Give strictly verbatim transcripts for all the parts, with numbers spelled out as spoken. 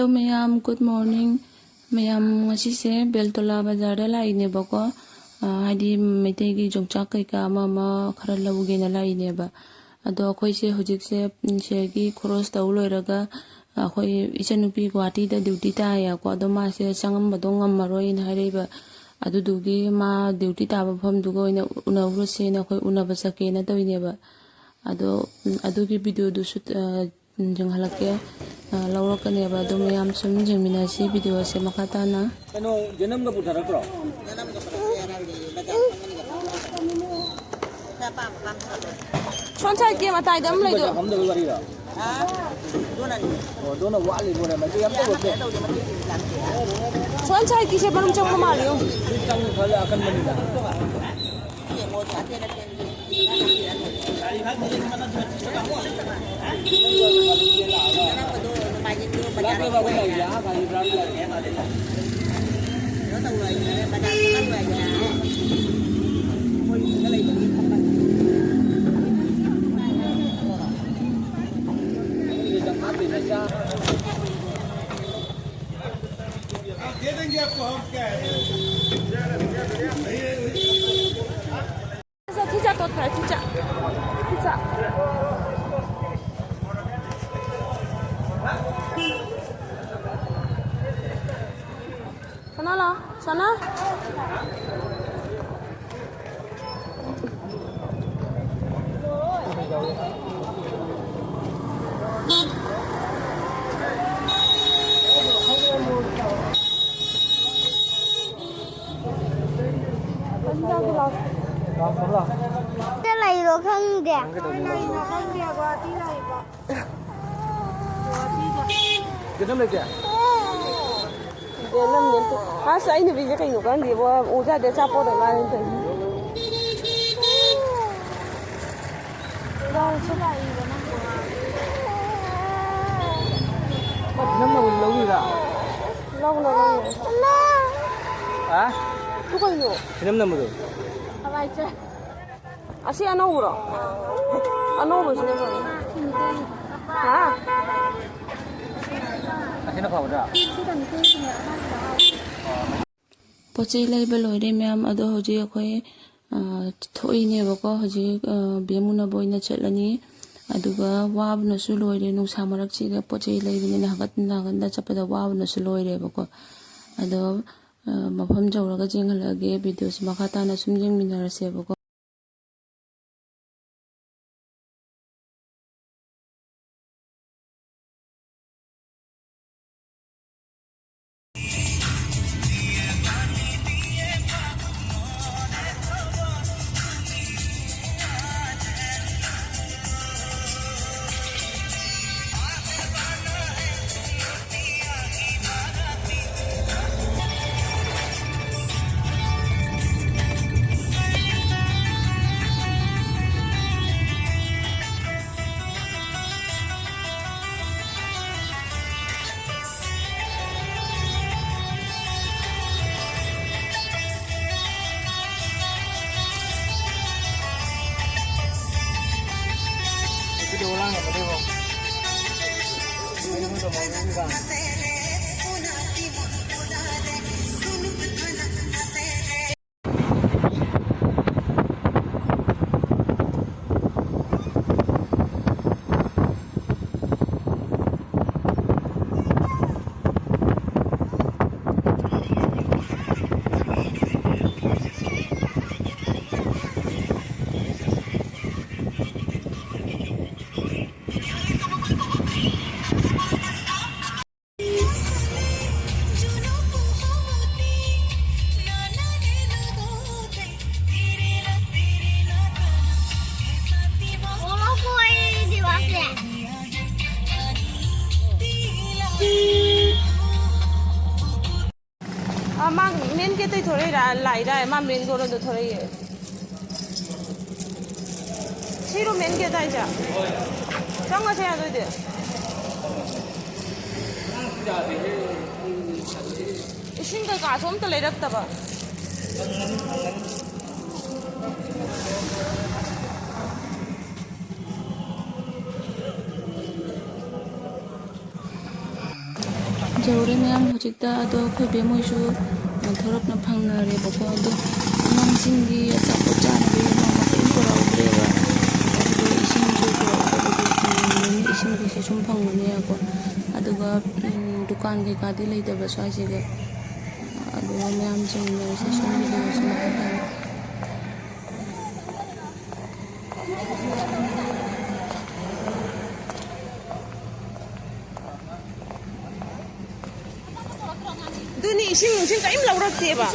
Hello ꯃꯌꯥꯝ, good morning꯫ ꯃꯌꯥꯝ, ꯉꯁꯤꯁꯦ ꯕꯦꯜꯇꯣꯂꯥ ꯕꯖꯥꯔꯗ ꯂꯥꯛꯏꯅꯦꯕꯀꯣ꯫ ꯑ, ꯍꯥꯏꯗꯤ ꯃꯩꯇꯩꯒꯤ ꯌꯣꯡꯆꯥꯛ ꯀꯩꯀꯥ ꯑꯃ ꯑꯃ ꯈꯔ ꯂꯧꯒꯦꯅ ꯂꯥꯛꯏꯅꯦꯕ꯫ ꯑꯗꯣ ꯑꯩꯈꯣꯏꯁꯦ ꯍꯧꯖꯤꯛꯁꯦ, ꯎꯝ, ꯁꯤꯗꯒꯤ ꯈꯣꯔꯣꯁ ꯇꯧ ꯂꯣꯏꯔꯒ, ꯑꯩꯈꯣꯏ ꯏꯆꯟꯅꯨꯄꯤ ꯒꯨꯍꯥꯇꯤꯗ ꯗ꯭ꯌꯨꯇꯤ ꯇꯥꯏꯌꯦꯀꯣ꯫ ꯑꯗꯣ ꯃꯥꯁꯦ ꯆꯪꯉꯝꯕꯗꯣ ꯉꯝꯃꯔꯣꯏꯅ ꯍꯥꯏꯔꯛꯏꯕ꯫ ꯑꯗꯨꯗꯨꯒꯤ ꯃꯥ ꯗ꯭ꯌꯨꯇꯤ ꯇꯥꯕ ꯃꯐꯝꯗꯨꯒ ꯑꯣꯏꯅ ꯎꯅꯔꯨꯔꯁꯦꯅ ꯑꯩꯈꯣꯏ ꯎꯅꯕ ꯆꯠꯀꯦꯅ ꯇꯧꯔꯤꯅꯦꯕ꯫ ꯑꯗꯣ, ꯎꯝ, ꯑꯗꯨꯒꯤ ꯚꯤꯗꯤꯑꯣꯗꯨꯁꯨ, ꯑ, ꯎꯝ, ꯌꯦꯡꯍꯜꯂꯛꯀꯦ꯫ ꯑ, ꯂꯧꯔꯛꯀꯅꯦꯕ꯫ ꯑꯗꯣ ꯃꯌꯥꯝ ꯁꯨꯝ ꯌꯦꯡꯃꯤꯟꯅꯁꯤ ꯚꯤꯗꯤꯑꯣꯁꯦ ꯃꯈꯥ ꯇꯥꯅ꯫ ꯀꯩꯅꯣ, ꯖꯦꯅꯝꯒ ꯄꯨꯊꯔꯛꯇ꯭ꯔꯣ? ꯁꯣꯝ ꯁꯥꯏꯠꯀꯤ ꯃꯇꯥꯏꯗ ꯑꯃ ꯂꯩꯗꯣ꯫ ꯐꯝꯗꯕꯒꯤ ꯋꯥꯔꯤꯔꯣ? ꯑꯣ, ꯑꯗꯨꯅ ꯋꯥꯠꯂꯤꯕꯣꯔꯦ, ꯃꯩꯇꯩ ꯑꯝꯇ ꯎꯗꯦ꯫ ꯁꯣꯝ ꯁꯥꯏꯠꯀꯤꯁꯦ ꯃꯅꯨꯡ ꯆꯪꯕ ꯃꯥꯜꯂꯦ, ꯌꯦꯡꯉꯨ꯫ ꯁꯤ ꯆꯪꯉꯤ ꯈꯜꯂꯦ ꯑꯀꯟꯕꯅꯤꯅ꯫ ꯁꯅꯥ ꯂꯥꯎ, ꯁꯅꯥ꯫ ꯂꯩꯔꯣ ꯈꯪꯗꯦ꯫ ꯀꯩꯅꯣꯝ ꯂꯩꯇꯦ? ꯌꯦꯂꯝꯅꯦ ꯑꯝꯇ꯫ ꯑꯁ, ꯑꯩ ꯅꯨꯄꯤꯁꯦ ꯀꯩꯅꯣ ꯈꯪꯗꯦꯕꯣ, ꯎꯖꯥꯗꯦ ꯑꯆꯥꯄꯣꯠ ꯑꯣꯏ ꯃꯥꯜꯂꯦ ꯇꯧꯔꯤꯁꯦ꯫ ꯅꯪꯅ ꯑꯣꯏꯅ ꯂꯧꯔꯤꯔꯥ? ꯂꯧꯅ, ꯂꯧꯅ꯫ ꯍꯥ? ꯑꯗꯨ ꯀꯩꯅꯣ? ꯁꯤꯅꯝ ꯅꯝꯕꯗꯣ? ꯍꯋꯥꯏ ꯆꯦ꯫ ꯑꯁꯤ ꯑꯅꯧꯕꯔꯣ? ꯑꯅꯧꯕꯁꯤꯅ ꯐꯔꯦ꯫ ꯍꯥ? ꯄꯣꯠ ꯆꯩ ꯂꯩꯕ ꯂꯣꯏꯔꯦ ꯃꯌꯥꯝ꯫ ꯑꯗꯣ ꯍꯧꯖꯤꯛ ꯑꯩꯈꯣꯏ, ꯑ, ꯊꯣꯛꯏꯅꯦꯕꯀꯣ꯫ ꯍꯧꯖꯤꯛ, ꯑ, ꯕꯦꯝ ꯎꯅꯕ ꯑꯣꯏꯅ ꯆꯠꯂꯅꯤ꯫ ꯑꯗꯨꯒ ꯋꯥꯕꯅꯁꯨ ꯂꯣꯏꯔꯦ, ꯅꯨꯡꯁꯥ ꯃꯔꯛꯁꯤꯗ ꯄꯣꯠ ꯆꯩ ꯂꯩꯕꯅꯤꯅ ꯍꯪꯒꯠ ꯍꯟꯗ, ꯍꯪꯒꯠ ꯍꯟꯗ ꯆꯠꯄꯗ ꯋꯥꯕꯅꯁꯨ ꯂꯣꯏꯔꯦꯕꯀꯣ꯫ ꯑꯗꯣ, ꯑ, ꯃꯐꯝ ꯌꯧꯔꯒ ꯌꯦꯡꯍꯜꯂꯛꯑꯒꯦ꯫ ꯚꯤꯗꯤꯑꯣꯁꯤ ꯃꯈꯥ ꯇꯥꯅ ꯁꯨꯝ ꯌꯦꯡꯃꯤꯟꯅꯔꯁꯦꯕꯀꯣ꯫ ꯑ, ꯃꯥ ꯃꯦꯟ ꯒꯦꯠꯇꯩ ꯊꯣꯔꯛꯏꯔꯥ, ꯂꯥꯛꯏꯔꯥ? ꯃꯥ ꯃꯦꯟ ꯒꯦꯠꯂꯣꯝꯗ ꯊꯣꯔꯛꯏꯌꯦ꯫ ꯁꯤꯔꯣ ꯃꯦꯟ ꯒꯦꯠ ꯍꯥꯏꯁꯦ? ꯆꯪꯉꯁꯦ ꯑꯗꯨꯗꯤ꯫ ꯏꯁꯤꯡ ꯀꯩꯀꯥꯁꯨ ꯑꯝꯇ ꯂꯩꯔꯛꯇꯕ꯫ ꯌꯧꯔꯦ ꯃꯌꯥꯝ ꯍꯧꯖꯤꯛꯇ꯫ ꯑꯗꯣ ꯑꯩꯈꯣꯏ ꯕꯦꯝ ꯍꯣꯏꯁꯨ, ꯑ, ꯊꯣꯔꯛꯅ ꯐꯪꯅꯔꯦꯕꯀꯣ꯫ ꯑꯗꯣ ꯑꯉꯥꯡꯁꯤꯡꯒꯤ ꯑꯆꯥꯄꯣꯠ ꯆꯥꯅꯕ ꯏꯃꯥ ꯃꯈꯣꯏ ꯄꯨꯔꯛꯍꯧꯗ꯭ꯔꯦꯕ꯫ ꯑꯗꯨꯒ ꯏꯁꯤꯡꯁꯨ ꯄꯨꯔꯛꯇꯕꯒꯤ, ꯎꯝ, ꯏꯁꯤꯡꯗꯨꯁꯨ ꯁꯨꯝ ꯐꯪꯒꯅꯦꯕꯀꯣ꯫ ꯑꯗꯨꯒ, ꯎꯝ, ꯗꯨꯀꯥꯟ ꯀꯩꯀꯥꯗꯤ ꯂꯩꯇꯕ ꯁ꯭ꯋꯥꯏꯁꯤꯗ꯫ ꯑꯗꯨꯒ ꯃꯌꯥꯝꯁꯤꯡꯅ ꯁꯦꯁꯟꯒꯤ ꯂꯣꯏꯁꯤꯟꯕ ꯍꯥꯏꯇꯥꯔꯦ꯫ ꯑꯗꯨꯅꯤ, ꯏꯁꯤꯡ ꯅꯨꯡꯁꯤꯡ ꯀꯔꯤꯝ ꯂꯧꯔꯛꯇꯦꯕ꯫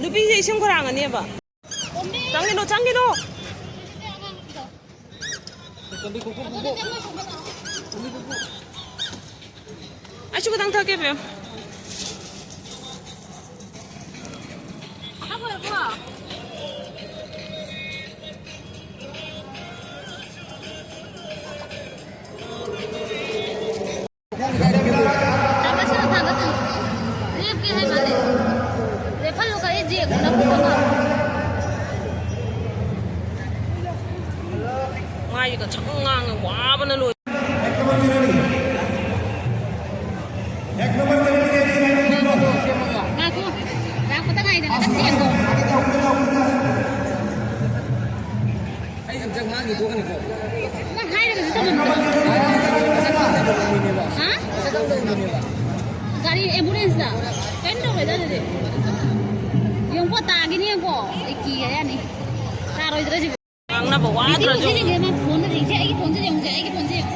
ꯅꯨꯄꯤꯁꯦ ꯏꯁꯤꯡ ꯈꯣꯏꯔꯥꯡꯒꯅꯦꯕ꯫ ꯆꯪꯒꯤꯅꯣ, ꯆꯪꯒꯤꯅꯣ꯫ ꯑꯩꯁꯨ ꯈꯤꯇꯪ ꯊꯛꯀꯦ, ꯕꯦꯝ꯫ ꯊꯥꯡꯒꯠꯁꯅꯨ, ꯊꯥꯡꯒꯠꯁꯅꯨ꯫ ꯂꯦꯞꯀꯦ ꯍꯥꯏ ꯃꯥꯜꯂꯦ꯫ ꯂꯦꯞꯍꯜꯂꯨ, ꯀꯔꯤ ꯖꯦꯛꯅꯣ ꯅꯪꯕꯨ? ꯃꯥꯏꯒ ꯁꯪ ꯉꯥꯡꯉ ꯋꯥꯕꯅ ꯂꯣꯏ꯫ ꯉꯥꯏꯈꯣ, ꯂꯥꯛꯄꯗ ꯉꯥꯏꯗꯅ ꯅꯪ ꯆꯦꯟꯈꯣ꯫ ꯑꯩ ꯑꯝꯇ ꯉꯥꯡꯈꯤ ꯊꯣꯛꯀꯅꯤꯀꯣ꯫ ꯅꯪ ꯍꯥꯏꯔꯒꯁꯨ ꯇꯧꯔꯝꯗ꯭ꯔꯣ? ꯃꯤꯅꯦꯕ꯫ ꯍꯥ? ꯃꯁꯛ ꯈꯪꯗꯕ ꯃꯤꯅꯦꯕ꯫ ꯒꯥꯔꯤ ꯑꯦꯝꯕꯨꯂꯦꯟꯁꯇ ꯀꯩꯝ ꯇꯧꯔꯣꯏꯗ ꯑꯗꯨꯗꯤ꯫ ꯌꯦꯡꯉꯨꯀꯣ, ꯇꯥꯈꯤꯅꯤ, ꯌꯦꯡꯉꯨꯀꯣ꯫ ꯑꯩ ꯀꯤꯔꯦ ꯌꯥꯅꯤ꯫ ꯇꯥꯔꯣꯏꯗ꯭ꯔꯥ ꯁꯤꯕꯨ? ꯉꯥꯡꯅꯕ ꯚꯤꯗꯤꯑꯣꯁꯦ ꯋꯥꯗ꯭ꯔꯁꯨ꯫ ꯌꯦꯡꯒꯦ, ꯃꯥ ꯐꯣꯟꯗ ꯌꯦꯡꯁꯦ, ꯑꯩꯒꯤ ꯐꯣꯟꯁꯦ ꯌꯦꯡꯉꯨꯁꯦ, ꯑꯩꯒꯤ ꯐꯣꯟꯁꯦ ꯌꯦꯡꯉꯨ꯫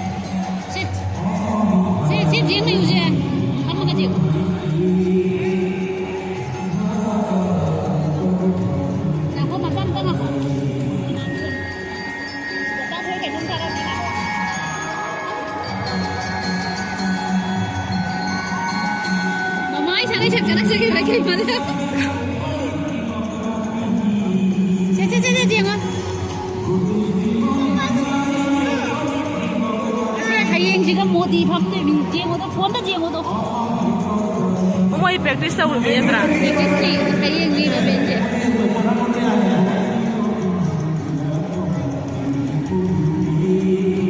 ꯁꯦ, ꯁꯦ, ꯁꯦ, ꯌꯦꯡ ꯂꯩꯌꯨꯁꯦ꯫ ꯐꯝꯃꯒ ꯌꯦꯡꯉꯨ꯫ ꯉꯥꯏꯈꯣ, ꯃꯆꯥ ꯑꯝꯇ ꯉꯥꯏꯈꯣ꯫ ꯃꯆꯥ ꯊꯣꯛꯑꯦ, ꯀꯩꯅꯣꯝ ꯆꯥꯔꯝꯃꯦ꯫ ꯃꯃꯥ, ꯑꯩ ꯁꯥꯒꯩ ꯁꯛ ꯆꯠꯂꯛꯆꯒꯦ, ꯀꯩ ꯃꯔꯝ? ꯁꯦ, ꯁꯦ, ꯁꯦ, ꯁꯦ, ꯌꯦꯡꯉꯣ꯫ ꯁꯦ, ꯍꯌꯦꯡꯁꯤꯒ ꯃꯣꯗꯤ ꯐꯝꯗꯣꯏ ꯃꯤ ꯌꯦꯡꯉꯣꯗꯣ, ꯐꯣꯟꯗ ꯌꯦꯡꯉꯣꯗꯣ꯫ ꯃꯣꯏ ꯄ꯭ꯔꯦꯛꯇꯤꯁ ꯇꯧꯔꯤꯕꯅꯤ ꯅꯠꯇ꯭ꯔꯥ? ꯄ꯭ꯔꯦꯛꯇꯤꯁꯅꯤ, ꯍꯌꯦꯡꯅꯤ ꯏꯚꯦꯟꯁꯦ꯫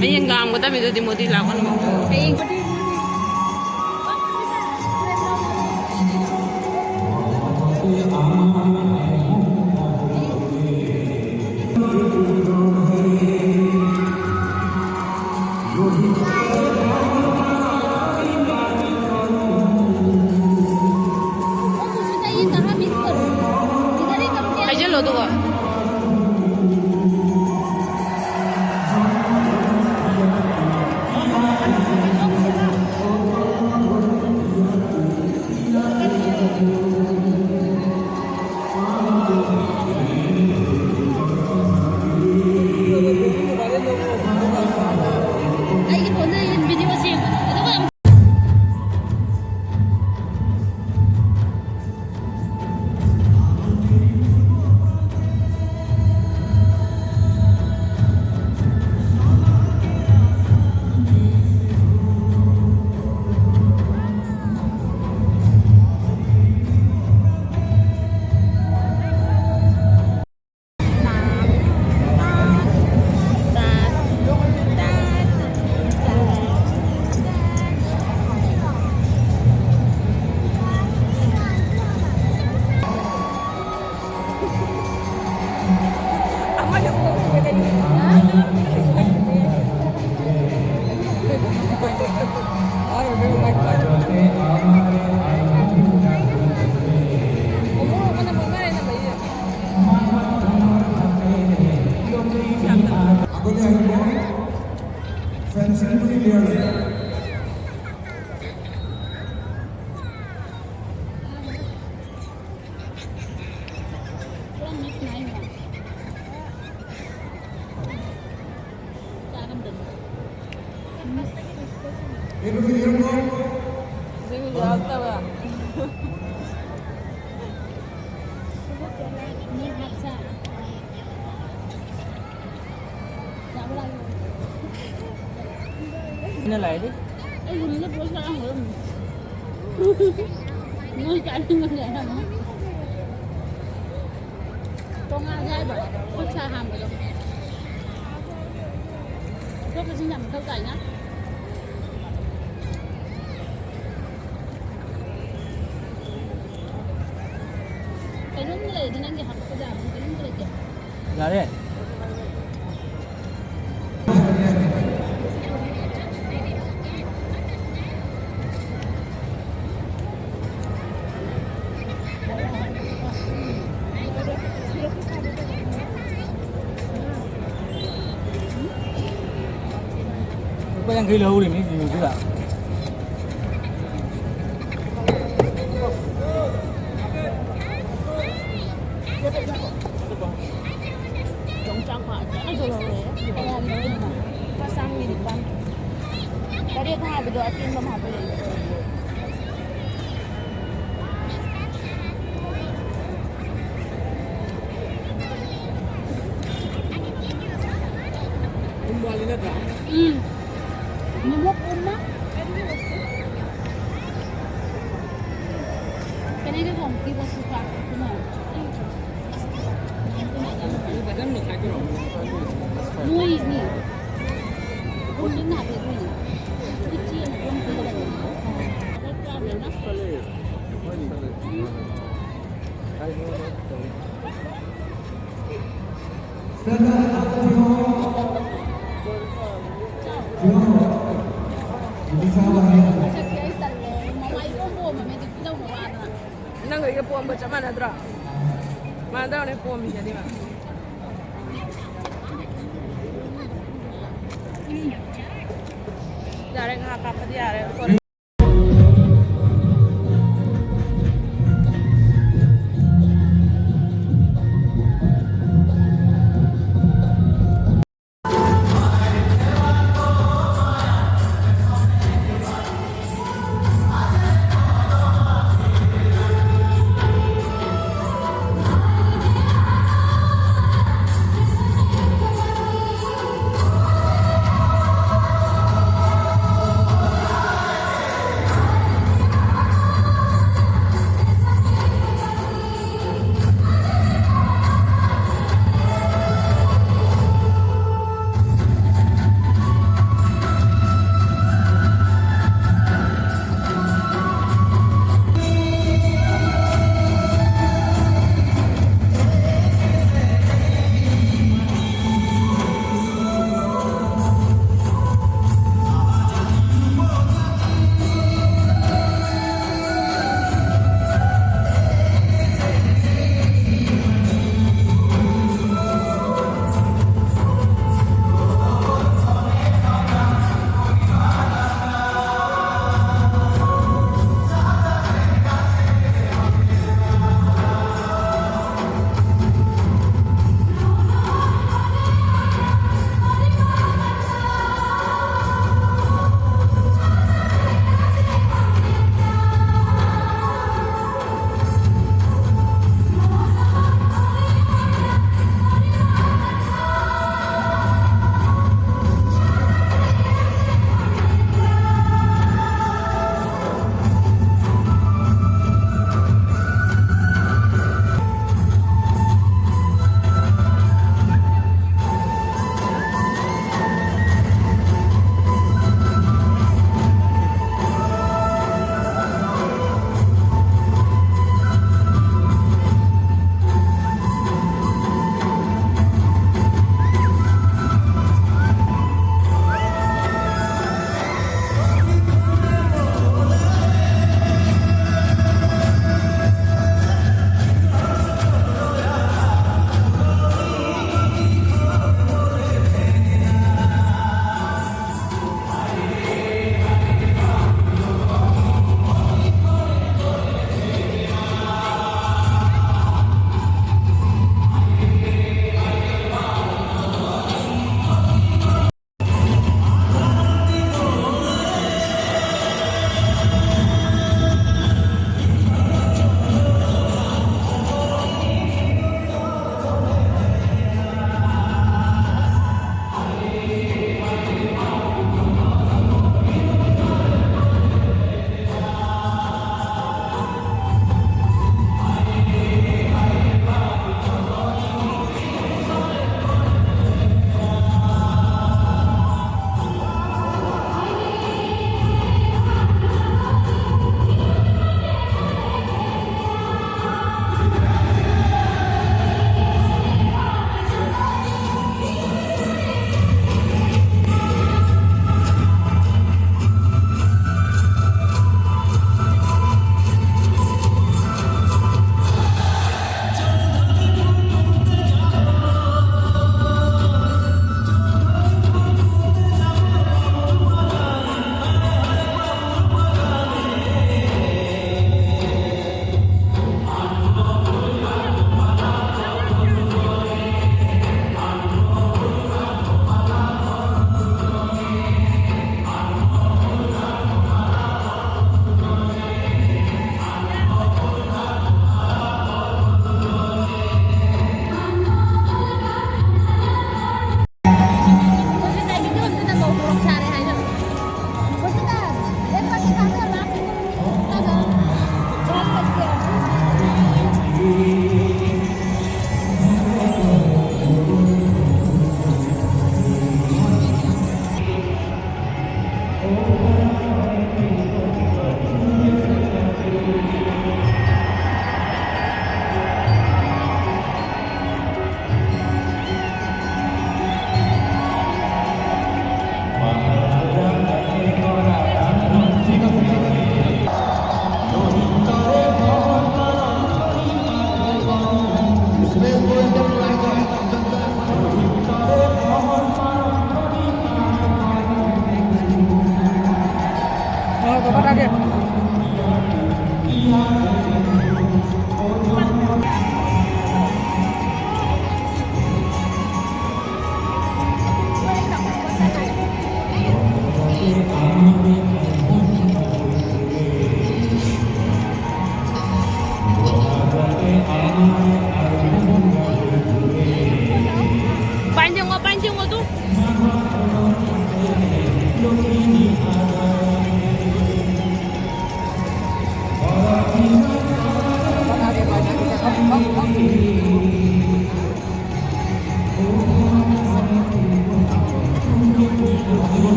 ꯍꯌꯦꯡ ꯀꯥꯝꯒꯗꯕꯅꯤ, ꯑꯗꯨꯗꯤ ꯃꯣꯗꯤ ꯂꯥꯛꯄꯅꯤ꯫ ꯍꯌꯦꯡ ꯍꯥꯏꯖꯜꯂꯣ ꯑꯗꯨꯒ꯫ ꯑꯩꯒꯤ ꯐꯣꯟꯗ video ꯁꯦꯝ-, ꯑꯗꯨꯒ ꯌꯥꯝ ꯏꯟꯅ ꯂꯥꯛꯏꯗꯤ꯫ ꯑꯩ ꯌꯨꯝꯗ ꯄꯣꯠ ꯆꯥꯔꯝꯒꯗꯕꯅꯤ꯫ ꯅꯣꯏ ꯆꯥꯅꯤꯡꯕ ꯂꯩꯔꯝꯃꯣꯏ꯫ ꯇꯣꯉꯥꯜꯂꯦ ꯍꯥꯏꯕ ꯈꯨꯠ ꯁꯥ ꯍꯥꯝꯕꯗꯣ꯫ ꯌꯥꯝ ꯃꯊꯧ ꯇꯥꯏꯅ꯫ ꯀꯩꯅꯣꯝꯗꯤ ꯂꯩꯗ ꯅꯪꯒꯤ ꯍꯥꯄꯛꯄꯗ ꯌꯥꯕ ꯀꯩꯅꯣꯝꯗꯤ ꯂꯩꯇꯦ꯫ ꯌꯥꯔꯦ꯫ ꯂꯨꯄꯥ ꯌꯥꯡꯈꯩ ꯂꯧꯍꯧꯔꯤꯃꯤ ꯁꯤꯡꯖꯨꯁꯤꯗ꯫ ꯌꯣꯡꯆꯥꯛ ꯐꯖꯅꯁꯨ ꯂꯧꯔꯦ꯫ ꯀꯌꯥꯒꯤ ꯂꯧꯔꯤꯅꯣ? ꯂꯨꯄꯥ ꯆꯥꯝꯒꯤ ꯅꯤꯄꯥꯟ꯫ ꯇꯔꯦꯠ ꯍꯥꯏꯕꯗꯣ ꯑꯇꯦꯟꯕ ꯑꯃ ꯍꯥꯞꯄ ꯂꯩꯌꯦ꯫ ꯎꯝ꯫ ꯎꯝ꯫ ꯀꯩꯅꯣꯒꯤ ꯈꯣꯡ ꯄꯤꯕ ꯁꯨꯄꯥ꯫ ꯀꯩꯅꯣ꯫ ꯅꯣꯏꯅꯤ꯫ ꯎꯝ꯫ ꯅꯪꯒ ꯑꯩꯒ ꯄꯣꯝꯕ ꯆꯞ ꯃꯥꯟꯅꯗ꯭ꯔꯣ? ꯃꯥꯟꯅꯗ꯭ꯔꯣꯅꯦ ꯄꯣꯝꯃꯤꯁꯤꯗꯤ ꯃꯥ꯫ ꯌꯥꯔꯦ, ꯉꯥꯏꯍꯥꯛ ꯀꯥꯞꯄꯗꯤ ꯌꯥꯔꯦ꯫ Panjang, oh, panjang, oh, tuh.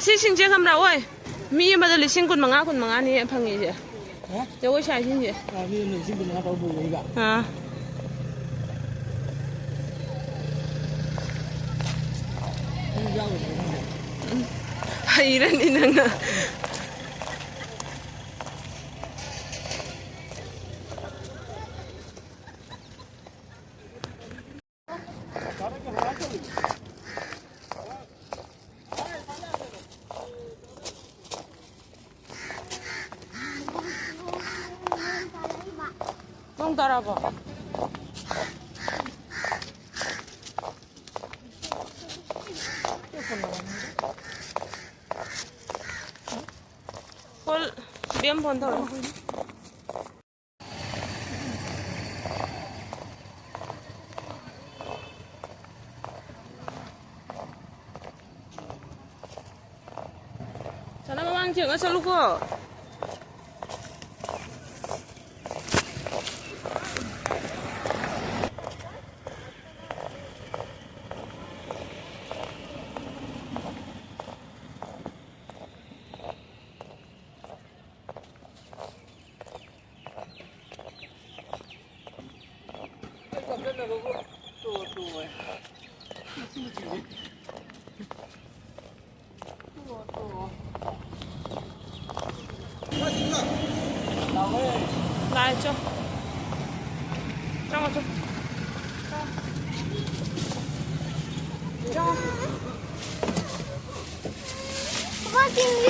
ꯑꯁꯤꯁꯤꯡꯁꯦ ꯈꯪꯕ꯭ꯔꯥ? ꯑꯣꯏ, ꯃꯤ ꯑꯃꯗ ꯂꯤꯁꯤꯡ ꯀꯨꯟ ꯃꯉꯥ, ꯀꯨꯟ ꯃꯉꯥꯅꯤ ꯐꯪꯉꯤꯁꯦ꯫ ꯍꯥ? ꯖꯒꯣꯏ ꯁꯥꯏꯁꯤꯡꯁꯦ꯫ ꯑꯥ, ꯃꯤ ꯑꯃꯅ ꯂꯤꯁꯤꯡ ꯀꯨꯟ ꯃꯉꯥ ꯇꯔꯨꯛ ꯐꯪꯉꯦꯕ꯫ ꯑꯥ꯫ ꯅꯪ ꯌꯥꯎꯔꯣꯏꯗ꯭ꯔꯣ ꯈꯪꯗꯦ꯫ ꯎꯝ꯫ ꯍꯩꯔꯅꯤ ꯅꯪꯅ꯫ ꯅꯣꯡ ꯇꯥꯔꯕꯣ? ꯀꯣꯜ, ꯕꯦꯝ ꯐꯣꯟ ꯇꯧꯔꯛꯑꯣ꯫ ꯁꯅꯥ, ꯃꯃꯥꯡ ꯊꯦꯡꯅ ꯆꯠꯂꯨꯀꯣ꯫ Come on, King.